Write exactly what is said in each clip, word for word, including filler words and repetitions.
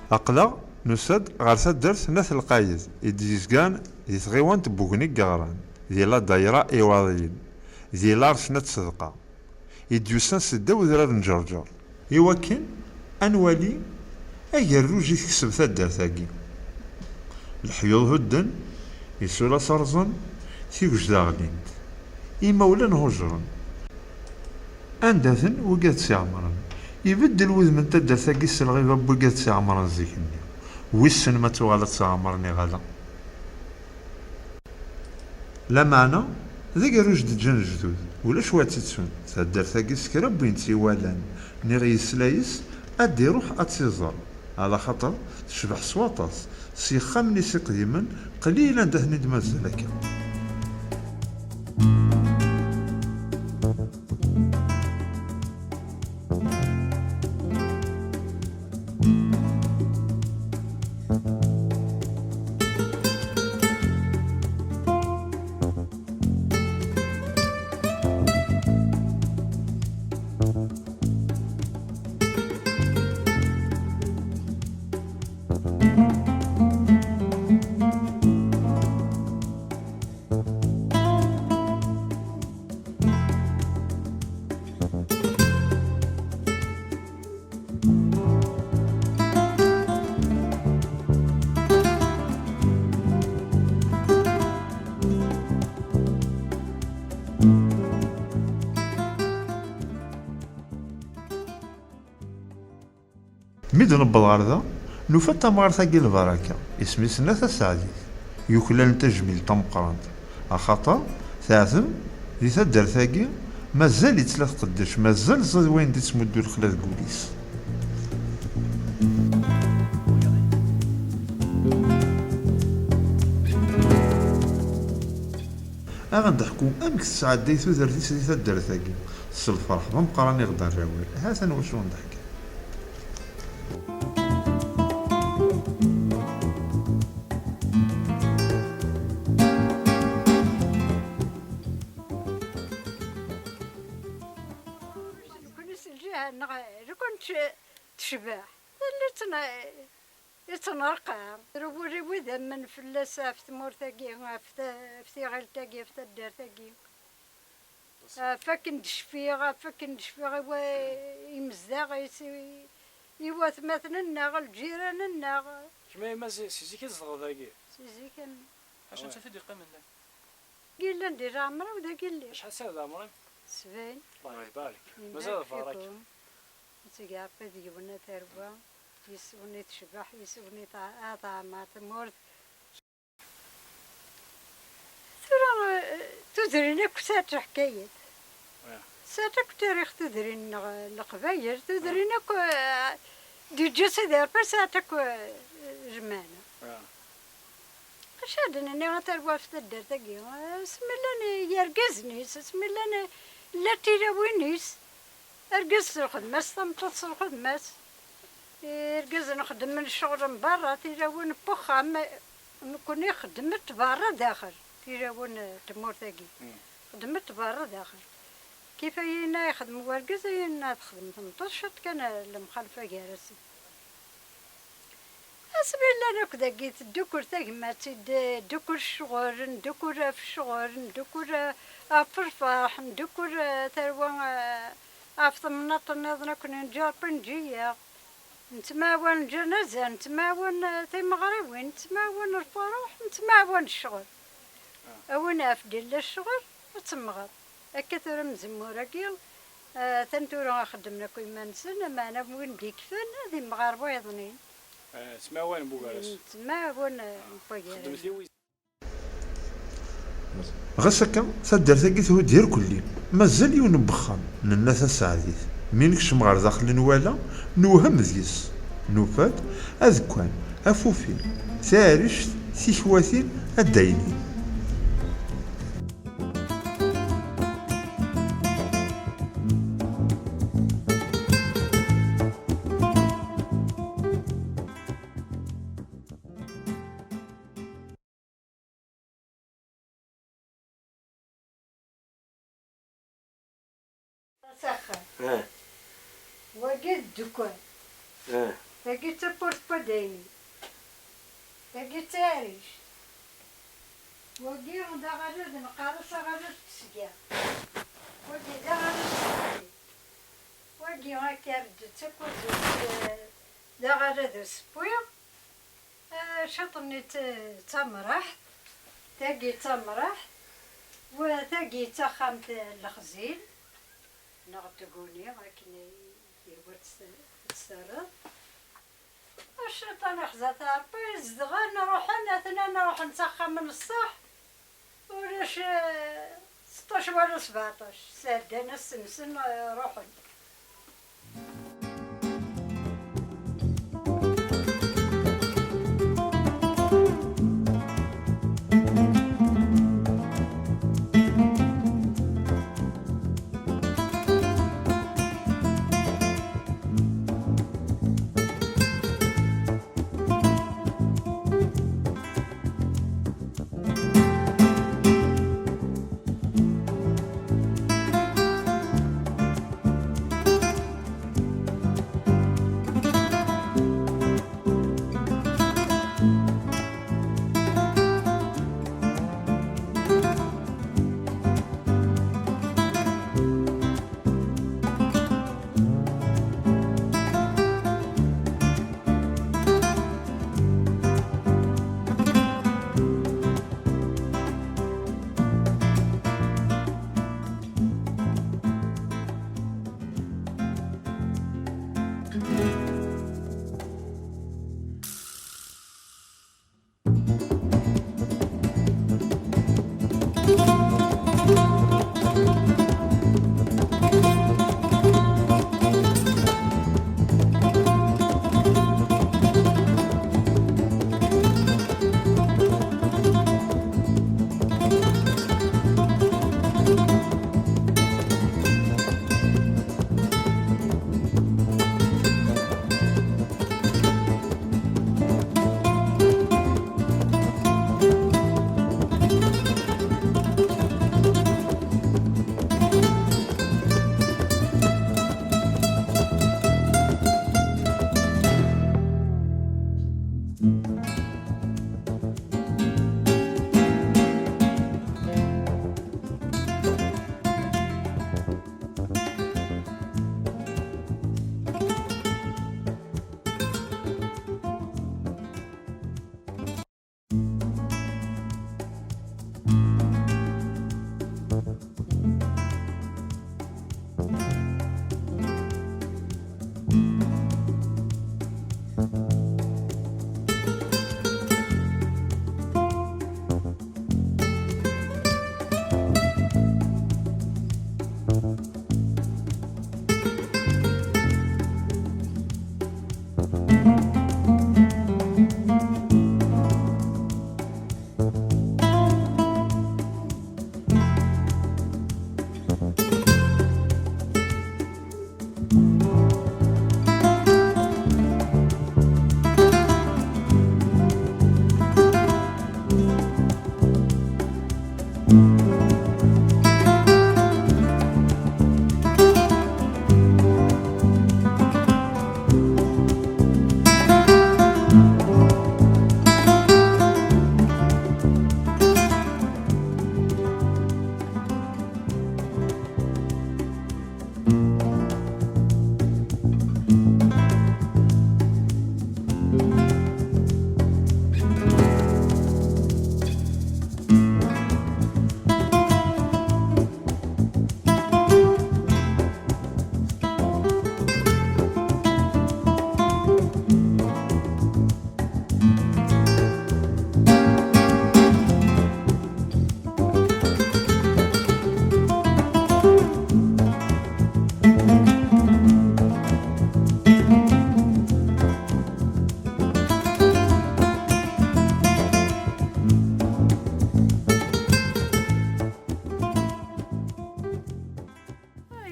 Aql-aɣ nusa-d ɣer taddart n At Lqayed i d-yezgan di tɣiwant n Bugni n Yeɣran, di la dayra Iwaḍiyen, di larc n At Sedqa, i d-yusan seddaw udrar n Ǧerǧer. Iwakken ad nwali agerruj i tekseb taddart-agi. Leḥyuḍ hudden, isulas rẓen, tigejda ɣlint, imawlan hujren. Anda-ten wigad tt-iɛemren? Ibeddel wudem n taddart-agi s lɣiba n wigad tt-iɛemren zik-nni. Wissen ma tuɣal ad tt-ɛemren iɣala. Lameɛna, d agerruj d-ǧǧan lejdud, ulac wa tt-ittun. Taddart-agi s kra n win tt-iwalan, niɣ yesla yes, ad d-iruḥ ad tt-iẓer, ɛla xaṭer tecbeḥ s waṭas, s yexxamen-is iqdimen, qlil anda ten-id-mazal akka. Mi d-newweḍ ɣer da, nufa-d tamɣart-agi lbaraka, isem-is Nna Taseɛdit, yuklalen tajmilt tameqqrant, axaṭer teɛtem di taddart-agi, mazal-itt la tqeddec, mazal ẓid wayen d-ittmuddu lexla deg wul-is. Ad aɣ-d-teḥku amek tesɛedday tudert-is di taddart-agi, s lferḥ d ameqqran i ɣ-d-terra awal. Ha-t-an wacu n-d-teḥka. Nekni si lǧiha-nneɣ, lukan tec-, tecbeḥ, tella tna-, yettnerqa. Rewwel i wid ammen fell-as ɣef tmurt-agi, ɣef ta-, ɣef tiɣilt-agi, ɣef taddart-agi. Ɣef akken d-cfiɣ, ɣef akken d-cfiɣ i wa-, imezdaɣ-is, i, i watmaten-nneɣ, lǧiran-nneɣ. Kemm a yemma zi-, si zik i tzedɣeḍ dagi? Si zik am- Acu n tiṭ i d-iqqimen da? Yellan di leɛmer-iw d agilli. Acḥal sɛiḍ leɛmer-im? Sebɛin. Allah ibarek. Mazal ḍfeṛ akka. Ad teg Ṛebbi deg-wen a tarwa, yes-wen i tecbeḥ, yes-wen i tɛ-, ad teɛmer tmurt. Tura, eh, tudrin akk sɛant leḥkayat. Sɛant akk tarix tudrin-nneɣ, eh, Leqbayel, tudrin akk, eh, d-yeǧǧa Sidi Ṛebbi sɛant akk, eh, lmeɛna. Acu ad d-nini a tarwa ɣef taddart-agi? Asmi llan yergazen-is, asmi llan, llant tilawin-is. Argaz s lxedma-s, tameṭṭut s lxedma-s. Irgazen xeddmen ccɣel n berra, tilawin n wexxam. Nekkni xeddmet berra daxel, tilawin n tmurt-agi. Xeddmet berra daxel. Kif ayen ixdem wergaz, ayen ad texdem tmeṭṭut, ciṭ kan lemxalfa gar-asen. Asmi llan akk dagi, teddukel tagmat, id-, teddukel ccɣel, ndukul ɣef ccɣel, ndukul ɣef lferḥ, ndukul, eh, tarwa, eh, ɣef temnaḍt nniḍen akk, neǧǧa Ṛebbi neǧǧa-yaɣ. Nettemɛawan lǧanaza, nettemɛawan, eh, timeɣriwin, nettemɛawan lfuruḥ, nettemɛawan ccɣel. A win ɣef d-illa ccɣel, ad temɣeḍ. Akka tura amzemmur-agi, eh, atan tura xeddmen akk iman-nsen, meɛna win d-ikfen ad imɣer wayeḍnin. Eh, ttmawan n wugar-as. Ttmawan, eh, n wagar-as. Xeddmet i wi- Ɣas akka, taddart-agi thudd irkelli. Mazal yiwen n wexxam, nenna taseɛdit. Mi nekcem ɣer daxel nwala, newhem deg-s. Nufa-d adekkan, afufin, taɛrict, tikwatin, addaynin. S axxam. Ah. Wagi d ddukkan. Ah. Tagi d tawwurt n waddaynin. Tagi d taɛrict. Wagi d aɣalad, neqqar-as aɣalad n tesga. Wagi d aɣalad n tesga. Wagi akka, d tawwurt d, d aɣalad usewwi. Eh, ciṭ-nni d t-, d tamraḥt. Tagi d tamraḥt. Wa tagi d taxxamt n lexzin neɣ n tguni, akken i yehwa ad tt-, ad tt-terreḍ. Cciṭan ixza-t Ṛebbi, zedɣen, ruḥen, atnan ruḥen s axxam n ṣṣeḥ. Ulac, eh, seṭṭac wala sbeɛṭac, sɛeddan ass-nsen, eh, ruḥen.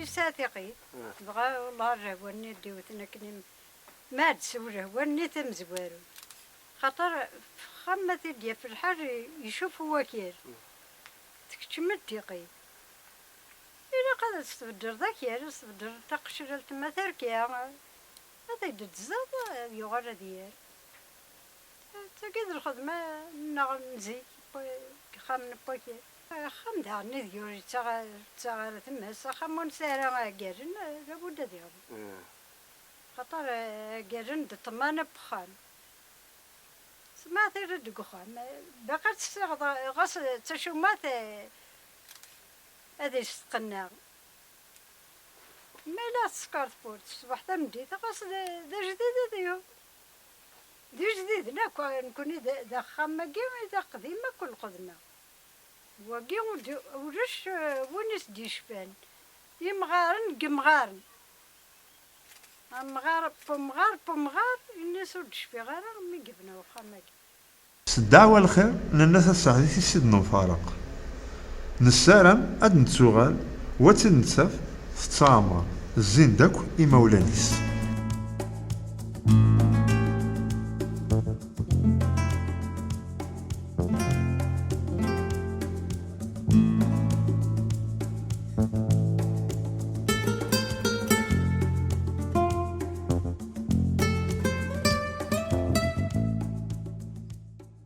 Yesɛa tiqit. Dɣa, wellah, lehwa-nni d-iwten akken im-, ma ad d-sew lehwa-nni tamezwarut. Xaṭer f-, axxam ma t-id-yaf lḥal, icuf wakal. Tkeččem-d tiqit. Ilaq ad as-tbeddreḍ akal, ad as-tbeddreḍ taqecralt ma terka. Ad t-id-tezzaḍ, ad yuɣal ad yerr. D tagi d lxedma nneɣ n zik, n wexxam n wakal. Axxam daɣen ideg ur yettaɣ ara, ur yettaɣ ara tmes, axxam ur nesɛi ara agaren, labud ad yaḍ. Xaṭer agaren d ṭṭmana n wexxam. Sma tiriḍ deg uxxam, baqi ad tessiɣeḍ, ɣas d tacummat, eh, ad istqenneɣ. Ma la tsekker tewwurt ṣṣbeḥ tameddit, ɣas d, d ajdid ad yum. D ijdiden akk, nekkni d, d axxam-agi i d aqdim akk lxedma. Wagi ur d, ulac, eh, win i s-d-yecfan. Imɣaren deg imɣaren. Amɣar, umɣar, umɣar, ini-as ur d-cfiɣ ara mi yebna uxxam-agi. S ddeɛwa lxir n Nna Taseɛdit i s-id-nemfaraq. Nessaram ad d-nettuɣal, wa tt-id-nettaf tettɛamar, zzin-d akk imawlan-is.